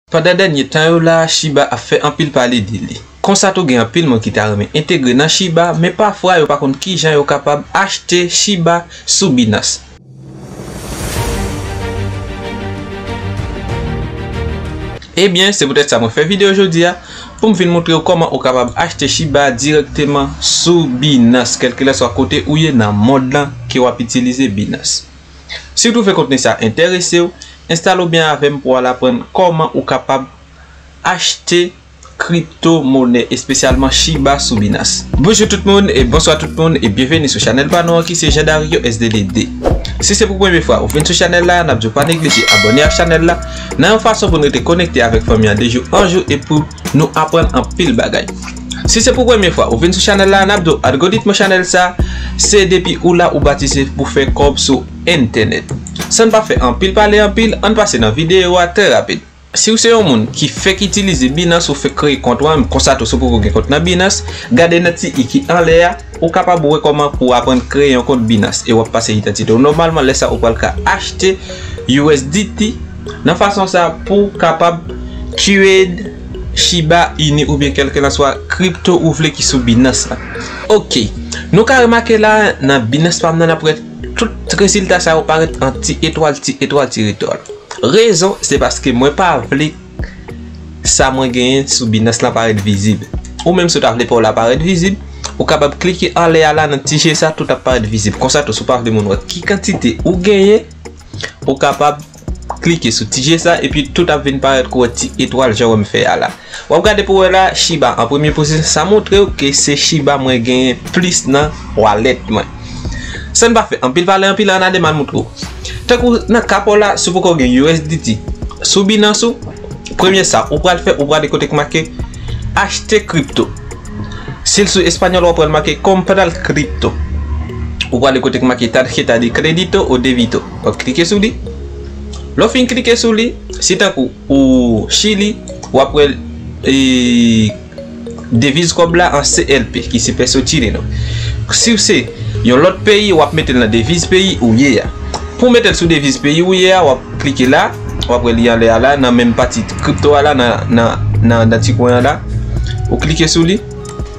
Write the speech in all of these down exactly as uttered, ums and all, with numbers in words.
Pandan dènye tan yo la, Shiba ap fè anpil pale de li. Konsa tou gen anpil moun ki ta renmen entegre nan Shiba, men pafwa yo pa konn kijan yo kapab achte Shiba sou Binance. Ebyen, se poutèt sa mwen fè videyo jodi a, pou m vin montre w kòman ou kapab achte Shiba dirèkteman sou Binance, kèlkelanswa kote ou ye nan mond lan ke w ap itilize Binance. Si w twouve kontni sa enterese w, enstale w byen avè m pou w al aprann kòman ou kapab achte kripto monè, espesyalman Shiba sou Binance. Bonjou tout moun e bonswa tout moun e byenveni sou chanèl pa nou an ki se Jean Dario S D D deux. Si se pou premye fwa ou vin sou chanèl la, n ap di w pa neglije abòne ak chanèl la, nan yon fason pou n rete konekte avèk fanmi an de jou an jou e pou nou aprann anpil bagay. Si se pou premye fwa ou vin sou chanèl la, n ap di w algoritm chanèl sa, se depi ou la ou batize pou fè kòb sou entènèt. San n pa fè anpil pale anpil, ann pase nan videyo a trè rapid. Si w se yon moun ki fèk itilize Binance ou fèk kreye kont ou an, konsa tou si w poko gen kont nan Binance, gade nan ti i ki anlè a, ou kapab wè kòman pou w aprann kreye yon kont Binance e w ap pase idantite w nòmalman, lè sa ou pral ka achte U S D T nan fason sa pou w kapab trade Shiba Inu oubyen kèlkelanswa kripto ou vle ki sou Binance la. Ok, nou ka remake la nan Binance pa m nan n ap wè tout rezilta sa yo parèt an ti etwal, ti etwal, ti etwal. Rezon, se paske mwen pa vle sa mwen genyen sou Binance lan parèt vizib. Ou menm si w ta vle pa w la parèt vizib, ou kapab klike anlè a la nan ti je sa, tout ap parèt vizib. Konsa tou, si w pa vle moun wè ki kantite ou genyen, ou kapab klike sou ti je sa, epi tout ap vin parèt kou ti etwal jan w wè m fè a la. W ap gade pou wè la, Shiba an premye pozisyon, sa montre w ke se Shiba mwen genyen plis nan wallet mwen. San n pa fè anpil pale anpil, ann ale m al montre w. Tankou nan ka pa w la, si w poko gen U S D T sou Binance ou, premye sa ou pral fè, ou prale kote k make achte kripto. Si l sou espanyòl, w ap wè l make comprar cripto. Ou prale kote k make tarjeta de crédito o débito. W ap klike sou li. Lè w fin klike sou li, si tankou ou Chili, w ap wè, e, deviz kòb la an C L P, ki se peso chileno. Si w se yon lòt peyi, w ap mete l nan deviz peyi ou ye a. Pou w mete l sou deviz peyi ou ye a, w ap klike la, w ap wè li anlè a la, nan menm pati kripto a la, nan, nan, nan, nan ti kwen an la. Ou klike sou li,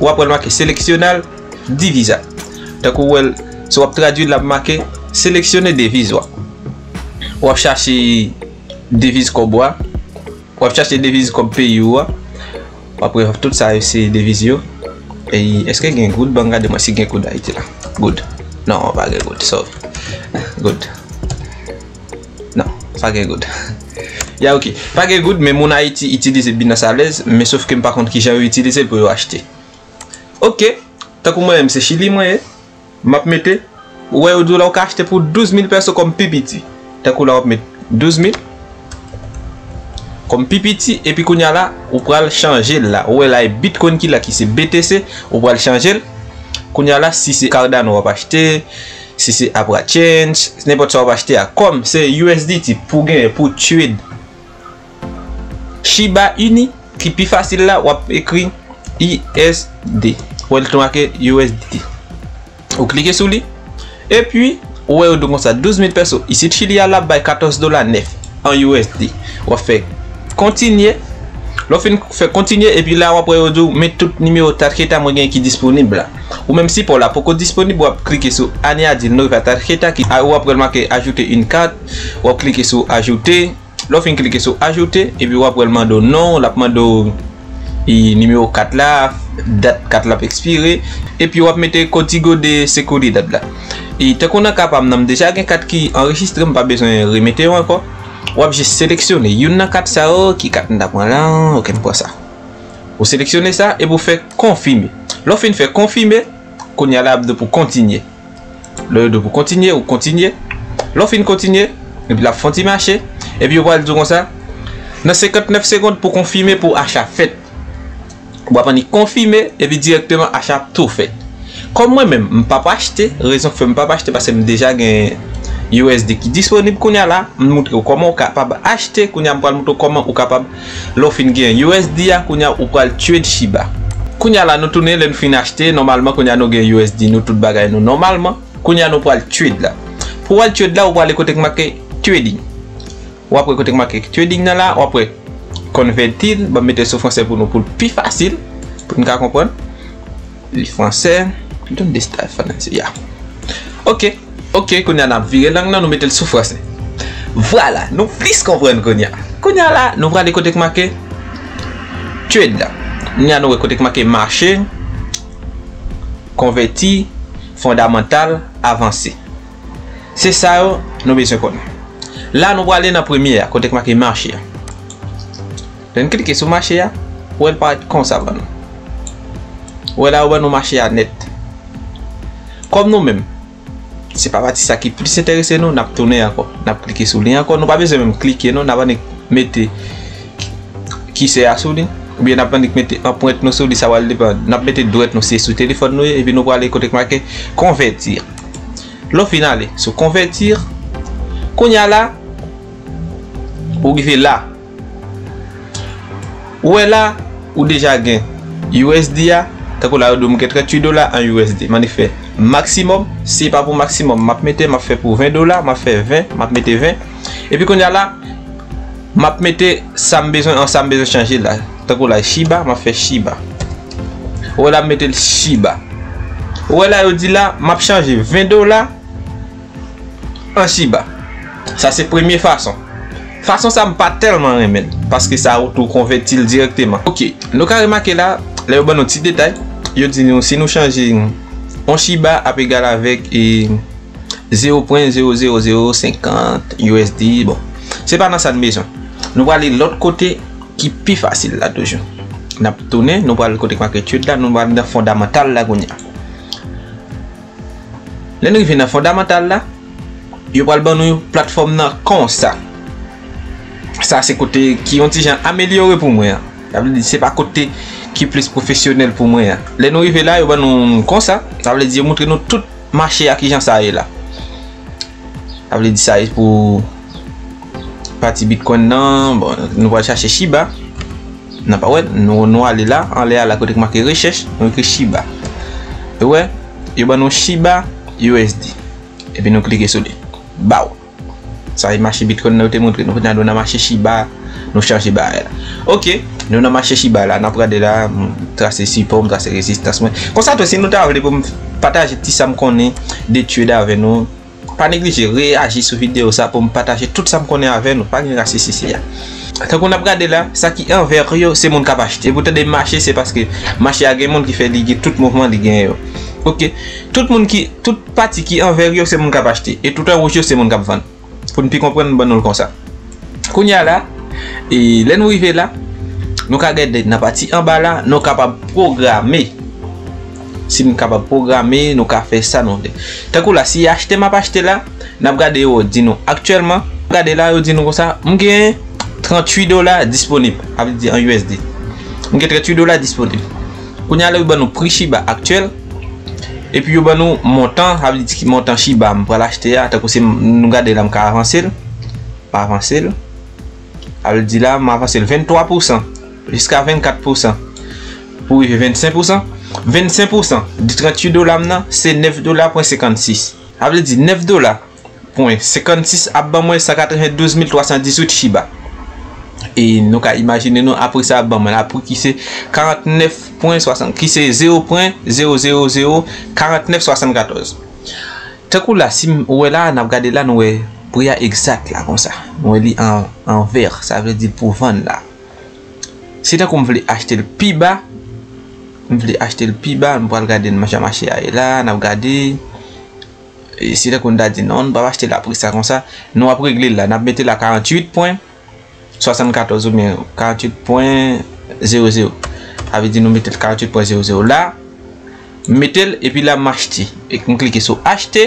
w ap wè l make seleccionar divisa. Tankou w wè l, si w ap tradui l, l ap make sélectionner devise ou a. W ap chache deviz kòb ou a. W ap chache deviz kòb peyi ou a. W ap wè tout sa yo se deviz yo. E èske gen goud? Ban m gade mwen si gen goud Ayiti la. Goud. Non, pa gen goud. Sorry. Goud. Non, pa gen goud. Ya, ok. Pa gen goud, men moun Ayiti itilize Binance alèz, men sof ke m pa konn kijan yo itilize l pou yo achte. Ok. Tankou mwen menm, se Chili mwen ye. M ap mete, ou wè yo di w la ou ka achte pou douz mil peso kòm pi piti. Tankou la w ap met douz mil kòm pi piti, epi kounye a la, ou pral chanje l la. Ou wè la e Bitcoin ki la ki se B T C, ou pral chanje l. Kounye a la, si se Cardano w ap achte, si se Abra Chain, nenpòt sa w ap achte a, kòm se U S D T pou genyen, pou trade Shiba Inu, ki pi fasil la, w ap ekri U S D. Ou wè l tou make U S D T. Ou klike sou li. Epi, ou wè yo di w konsa, douz mil peso. Isit Chili a la bay katòz dola nèf an U S D. W ap fè kontinye. Lè w fin fè kontinye, epi la w ap wè yo di w, men tout nimewo tarjeta mwen gen ki disponib la. Ou menm si pa w la poko disponib, w ap klike sou añadir nueva tarjeta ki, a, w ap wè l make ajouter une carte. W ap klike sou ajouter. Lè w fin klike sou ajoute, epi w ap wè l mande w non, l ap mande w, e, nimewo kat la, dat kat la ap ekspire, epi w ap mete código de seguridad la. E tankou nan ka pa m nan, m deja gen kat ki anrejistre, m pa bezwen remete yo ankò. W ap jis seleksyone youn nan kat sa yo, ki kat m ta pran la, ok, m pran sa. Ou seleksyone sa, epi w fè konfime. Lè w fin fè konfime, kounye a la ap di w pou kontinye. Lè yo di w pou kontinye, ou kontinye. Lè w fin kontinye, epi l ap fè yon ti mache, epi yo pral di w konsa, nan senkantnèf segonn pou konfime pou acha fèt. W ap annik konfime, epi dirèkteman acha ap tou fèt. Kòm mwen menm, m p ap achte, rezon k fè m p ap achte, paske m deja gen U S D ki disponib kounye a la, m montre w kòman w kapab achte, kounye a m pral montre w kòman ou kapab, lè w fin gen U S D a, kounye a ou pral trade Shiba. Kounye a la, nou tounen, lè n fin achte, nòmalman, kounye a nou gen U S D, nou tout bagay nou nòmalman. Kounye a nou pral trade la. Pou w al trade la, ou prale kote k make trading. W ap wè kote k make trading nan la, w ap wè Konvèti l, ban m mete l sou fransè pou nou, pou l pi fasil, pou n ka konprann. Li fransè, donde está el francés? Ya. Ok, ok, kounye a n ap vire lang nan, nou mete l sou fransè. Vwala, nou plis konprann kounye a. Kounye a la, nou prale kote k make trade la. Kounye a nou wè kote k make mache, konvèti, fondamantal, avanse. Se sa yo nou bezwen konnen. La nou prale nan premye a, kote k make mache a. Lè n klike sou mache a, ou wè l parèt konsa ban nou. Ou wè la yo ban nou mache a nèt. Kòm nou menm, se pa pati sa ki plis enterese nou, n ap tounen ankò. N ap klike sou li ankò. Nou pa bezwen menm klike non, n ap annik mete kisè a sou li. Oubyen n ap annik mete anprent nou sou li, sa pral depann. N ap mete dwèt nou, si se sou telefòn nou ye, epi nou prale kote k make konvèti. Lè w fin ale sou konvèti, kounye a la, ou rive la. Ou wè la, ou deja gen U S D a, tankou la yo di w m gen tranntuit dola an U S D. M annik fè maksimòm, si pa pou maksimòm, m ap mete, m ap fè pou ven dola, m ap fè ven, m ap mete ven. Epi kounye a la, m ap mete sa m bezwen, an sa m bezwen chanje la. Tankou la, Shiba, m ap fè Shiba. Ou wè la, m mete l Shiba. Ou wè la, yo di la, m ap chanje ven dola an Shiba. Sa se premye fason. Fason sa m pa tèlman renmen l, paske sa ou tou konvèti l dirèkteman. Ok, nou ka remake la, lè yo ban nou ti detay, yo di nou si nou chanje yon Shiba ap egal avèk e, zewo pwen zewo zewo zewo senkant U S D. Bon, se pa nan sa n bezwen. Nou prale lòt kote ki pi fasil la toujou. N ap tounen, nou pral kote k make trade la, nou pral nan fondamantal la kounye a. Lè n rive nan fondamantal la, yo pral ban nou platfòm nan konsa. Sa se kote ki yon ti jan amelyore pou mwen an. Sa vle di se pa kote ki plis pwofesyonèl pou mwen an. Lè nou rive la, yo ban nou konsa. Sa vle di yo montre nou tout mache a kijan sa ye la. Sa vle di sa ye pou pati Bitcoin nan. Bon, nou pral chache Shiba. Nan pa wè, nou, nou ale la, anlè a la kote k make rechèch, nou ekri Shiba. Ou wè, yo ban nou Shiba U S D. Epi nou klike sou li. Baw. Sa e mache Bitcoin nan yo te montre nou. Kounye a nou nan mache Shiba, nou chanje bagay la. Ok, nou nan mache Shiba la, n ap gade la, m trase sipò, m trase rezistans mwen. Konsa tou, si nou ta vle pou m pataje ti sa m konnen de trade avè nou, pa neglije reyaji sou videyo sa pou m pataje tout sa m konnen avè nou. Pa gen rasi sisi a. Tankou n ap gade la, sa ki an vè yo, se moun k ap achte. Epi w tande mache, se paske mache a gen moun ki fè li gen tout mouvman li gen yo. Ok. Tout moun ki, tout pati ki an vè yo, se moun k ap achte. E tout an wouj yo, se moun k ap vann. Pou n pi konprann, m ban nou l konsa. Kounye a la, e lè nou rive la, nou ka gade nan pati anba la, nou kapab pwograme. Si n kapab pwograme, nou ka fè sa nou vle. Tankou la, si achte m ap achte la, n ap gade yo di nou aktyèlman. Gade la, yo di nou konsa, m gen tranntuit dola disponib, sa vle di an U S D. M gen tranntuit dola disponib. Kounye a la, yo ban nou pri Shiba aktyèl. Epi yo ban nou montan, sa vle di ki montan Shiba m pral achte a, tankou se m, nou gade la, m ka avanse l. M avanse l. Sa vle di la, m avanse l venntwa pousan, jiska vennkat pousan, pou rive vennsenk pousan. Vennsenk pousan de tranntuit dola m nan, se nèf dola pwen senkannsis. Sa vle di nèf dola pwen senkannsis ap ban mwen san katrevendouz mil twa san dizuit Shiba. E nou ka imajine nou, apre sa ap ban mwen la pri ki se karantnèf pwen swasant, ki se zewo pwen zewo zewo zewo karantnèf swasannkatòz. Tankou la, si m, ou wè la, n ap gade la, nou wè pri a egzat la konsa. Nou wè li an, an vè, sa vle di pou vann la. Si tankou m vle achte l pi ba, m vle achte l pi ba, m pral gade nan jan mache a ye la, n ap gade. E si tankou n ta di non, n p ap achte l a pri sa konsa, nou ap regle l la, n ap mete l a karanntuit pwen swasannkatòz oubyen karanntuit pwen zewo zewo. Sa vle di nou mete l karanntuit pwen zewo zewo la, m mete l, epi la m achte. E m klike sou achte.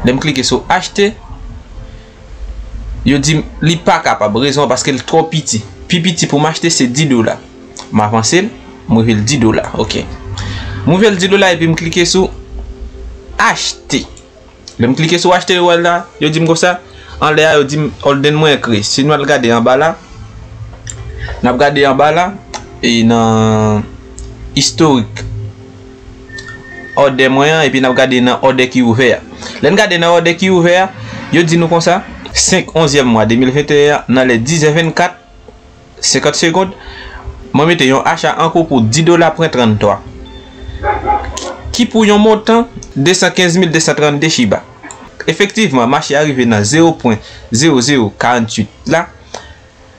Lè m klike sou achte, yo di m li pa kapab. Rezon an paske l twò piti. Pi piti pou m achte se dis dola. M avanse l, m rive l dis dola. Ok. M rive l dis dola epi m klike sou achte. Lè m klike sou achte, yo wè la, yo di m konsa, anlè a, yo di m òdè mwen an kreye. Si nou al gade anba la, n ap gade anba la, e nan istorik òdè mwen an, epi n ap gade nan òdè ki ouvè a. Lè n gade nan òdè ki ouvè a, yo di nou konsa, senk onzyèm mwa de mil venteyen an, nan lè diz è vennkat, senkant segond, mwen mete yon acha an kou pou dis dola pwen tranntwa, ki pou yon montan de san kenz mil de san trannde chiba. Efektivman, mache a rive nan zewo pwen zewo zewo karanntuit la,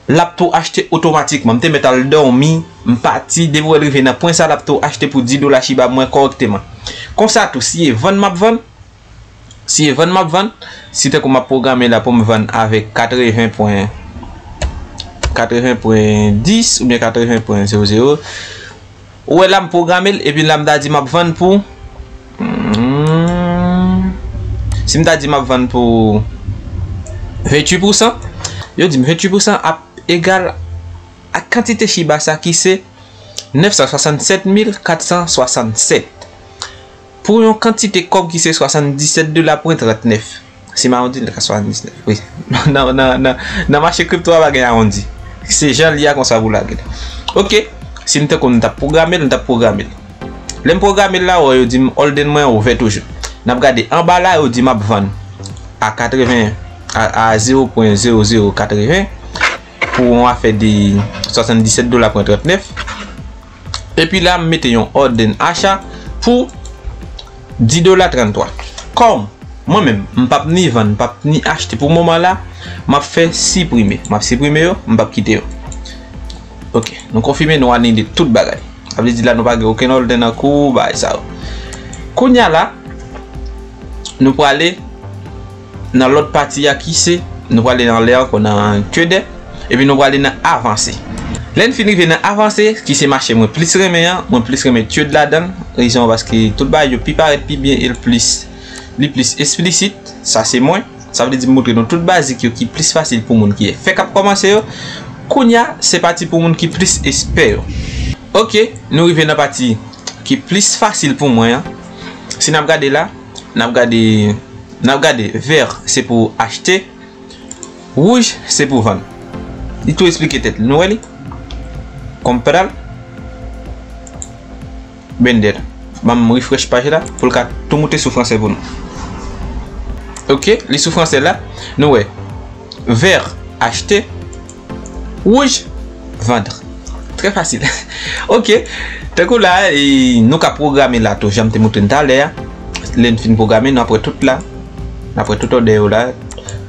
l ap tou achte otomatikman. M te mèt al dòmi, m pati, depi w wè l rive nan pwen sa, l ap tou achte pou dis dola chiba mwen kòrèkteman. Konsa tou, si e vann m ap vann, si e vann m ap vann, si tankou m ap pwograme la pou m vann avèk katreven pwen, katreven pwen dis oubyen katreven pwen zewo zewo, ou wè la m pwograme l, epi la m ta di m ap vann pou, hmm, si m ta di m ap vann pou venntuit pousan, yo di m venntuit pousan ap egal a kantite chiba sa ki se nèf san swasannsèt mil kat san swasannsèt pou yon kantite kòb ki se swasanndisèt dola pwen trannèf. Si m awondi, li ka swasanndisèt, wi. Nan, nan, nan, nan mache kripto a, bagay awondi. Se jan l ye a, konsa pou lage l. Oke, si m te konn m t ap pwograme l, m t ap pwograme l. Lè m pwograme l la, wè, yo di m hold mwen ouvè toujou. N ap gade anba la, yo di m ap vann a katreven, a, a zewo pwen zewo zewo katreven pou yon afè de swasanndisèt dola pwen trannèf. Epi la, m mete yon òdèn acha pou dis dola tranntwa. Kòm mwen menm, m p ap ni vann, m p ap ni achte pou moman la, m ap fè siprime. M ap siprime yo, m p ap kite yo. Oke, nou konfime, nou anile tout bagay. Sa vle di la, nou pa gen okenn òdèn an kou, bagay sa yo. Kounye a la, nou prale nan lòt pati a ki se, nou prale nan lè ankò nan trader, epi nou prale nan avanse. Lè n fin rive nan avanse, ki se mache mwen plis renmen an, mwen plis renmen trade ladan l, rezon an paske tout bagay yo pi parèt pi byen e l plis, li plis eksplisit, sa se mwen. Sa vle di m montre nou tout bazik yo ki plis fasil pou moun ki fèk ap kòmanse yo. Kounye a, se pati pou moun ki plis ekspè yo. Oke, nou rive nan pati ki plis fasil pou mwen an. Si n ap gade la, n ap gade, n ap gade vè se pou achte, wouj se pou vann. Li tou eksplike tèt li. Nou wè li? Comprar, vender. Ban m refresh paj la pou l ka tou moute sou fransè pou nou. Oke, li sou fransè la. Nou wè. Vè, achte. Wouj, vendre. Trè fasil. Oke. Tankou la, e, nou ka pwograme la tou, jan m te montre n talè a. Lè n fin pwograme, nou ap wè tout la. N ap wè tout òdè yo la.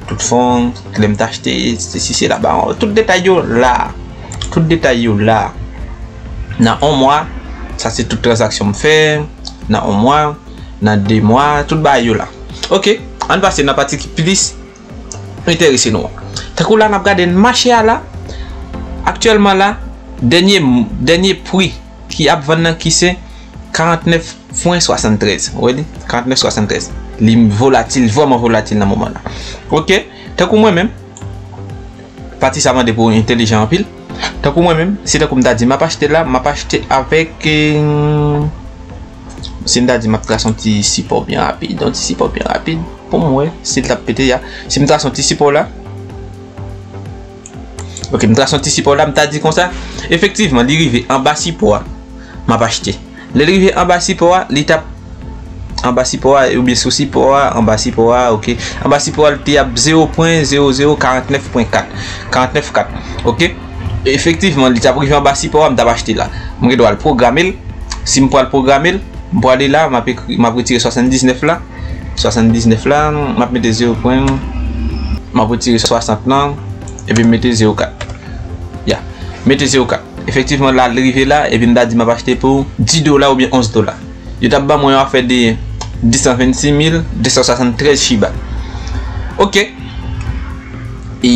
Tout fon, lè m t achte, se si se la, ba, tout detay yo la. Tout detay yo la. Nan yon mwa, sa se tout tranzaksyon m fè. Nan yon mwa, nan de mwa, tout bagay yo la. Oke, ann pase nan pati ki plis enterese nou an. Tankou la, n ap gade mache a la. Aktyèlman la, dènye, dènye pri ki ap vann nan ki se karantnèf pwen swasanntrèz. Ou wè li? Karantnèf swasanntrèz. Li volatil, vrèman volatil nan moman la. Oke, tankou mwen menm, pati sa mande pou w entèlijan anpil. Tankou mwen menm, si tankou m ta di m ap achte la, m ap achte avèk, eh, si m ta di m ap trase yon ti sipò byen rapid, yon ti sipò byen rapid, pou m wè si l t ap pete a. Si m trase yon ti sipò la, oke, m trase yon ti sipò la, m ta di konsa, efektivman, li rive anba sipò a, m ap achte. Lè l rive anba sipò a, li t ap anba sipò a, oubyen sou sipò a, anba sipò a, oke. Anba sipò a, li te ap zewo pwen zewo zewo karantnèf pwen kat. Karantnèf kat, oke. Efektivman, li t ap rive anba sipò a, m t ap achte la. Mwen gen dwa al pwograme l. Si m pral pwograme l, m prale la, m ap ekri, m ap retire swasanndiznèf la. Swasanndiznèf la, m ap mete zewo pwen, m ap retire swasant lan, epi m mete zewo kat. Ya, mete zewo kat. Efektivman, la, l rive la, epi m ta di m ap achte pou dis dola oubyen onz dola. Yo t ap ban mwen yon afè de de san vennsis mil de san swasanntrèz chiba. Oke. E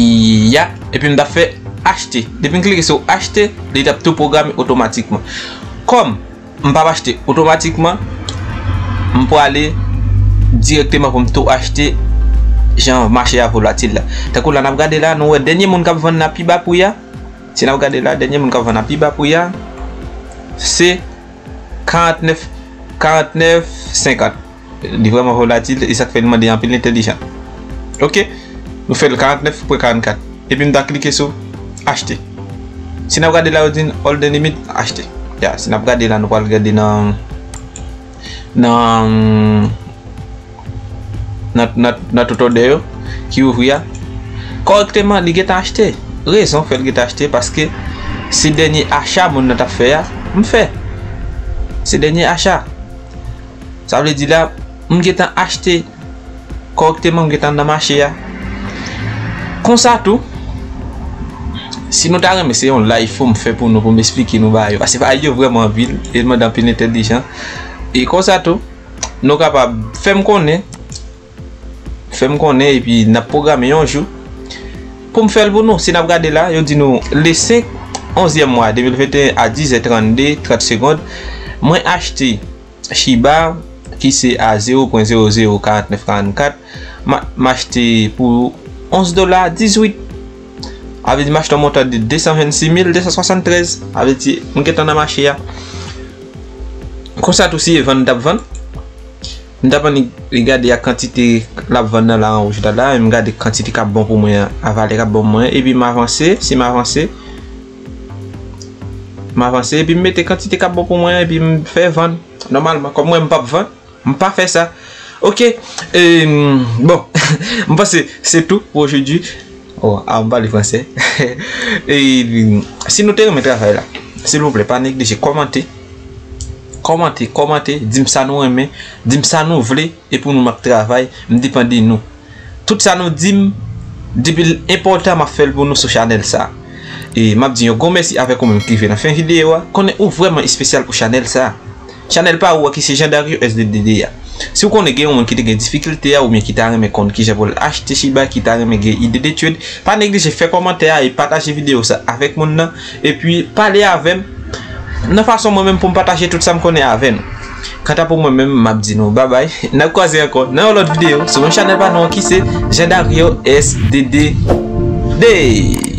ya, epi m t ap fè achte. Depi m klike sou achte, li t ap tou pwograme otomatikman. Kòm m p ap achte otomatikman, m prale dirèkteman pou m tou achte jan mache a volatil la. Tankou la, n ap gade la, nou wè dènye moun k ap vann nan pi ba pri a. Si n ap gade la, dènye moun k ap vann nan pi ba pri a, se karantnèf, karantnèf senkant. Li vrèman volatil, e sa k fè li mande anpil entèlijans. Oke, nou fè l karantnèf pwen karannkat. Epi m ta klike sou achte. Si n ap gade la, yo di n hold limit, achte. Ya, si n ap gade la, nou pral gade nan, nan, nan, nan, nan tout òdè yo ki ouvri a. Kòrèkteman, li gentan achte. rezon fè l gentan achte, paske se dènye acha moun nan t ap fè a, m fè. Se dènye acha. Sa vle di la, m gentan achte kòrèkteman, m gentan nan mache a. Konsa tou, si nou ta renmen se yon live pou m fè pou nou, pou m esplike nou bagay yo, paske bagay yo vrèman anpil, e mande anpil entèlijan. E konsa tou, nou kapab fè m konnen, fè m konnen, epi n ap pwograme yon jou pou m fè l pou nou. Si n ap gade la, yo di nou le senk onzyèm mwa de mil venteyen a diz è trannde, trant segond, mwen achte Shiba ki se a zewo pwen zewo zewo karant nèf karant kat, m a- m achte pou onz dola dizuit. Sa vle di m achte yon montan de de san vennsis mil de san swasanntrèz. Sa vle di m gentan nan mache a. Konsa tou si e vann m t ap vann, m t ap annik gade ak kantite l ap vann nan la an wouj la la, e m gade kantite k ap bon pou mwen an, a valè k ap bon pou mwen, epi m avanse, si m avanse, m avanse, epi m mete kantite k ap bon pou mwen an, epi m fè vann. Nòmalman, kòm mwen m p ap vann, m pa fè sa. Ok, e, bon, m panse se tou pou ojodi. Oh, a, m pale fransè. E, si nou te renmen travay la, silvouplè, pa neglije kòmante. Kòmante, kòmante, di m sa nou renmen, di m sa nou vle, e pou nou m ap travay, m depann de nou. Tout sa nou di m, depi l enpòtan, m ap fè l pou nou sou chanèl sa. E m ap di yon gwo mèsi avèk ou menm ki rive nan fen videyo a. Konnen ou vrèman espesyal pou chanèl sa. Chanèl pa ou a ki se Jean Dario S D D D a. Si w konnen gen yon moun ki te gen difikilte a oubyen ki ta renmen konn kijan pou l achte Shiba, ki ta renmen gen ide de trade, pa neglije fè kòmantè a e pataje videyo sa avèk moun nan. Epi pale avè m nan fason mwen menm pou m pataje tout sa m konnen avè nou. Kanta pou mwen menm, m ap di nou babay. N ap kwaze ankò nan yon lòt videyo sou menm chanèl pa nou an ki se Jean Dario S D D D.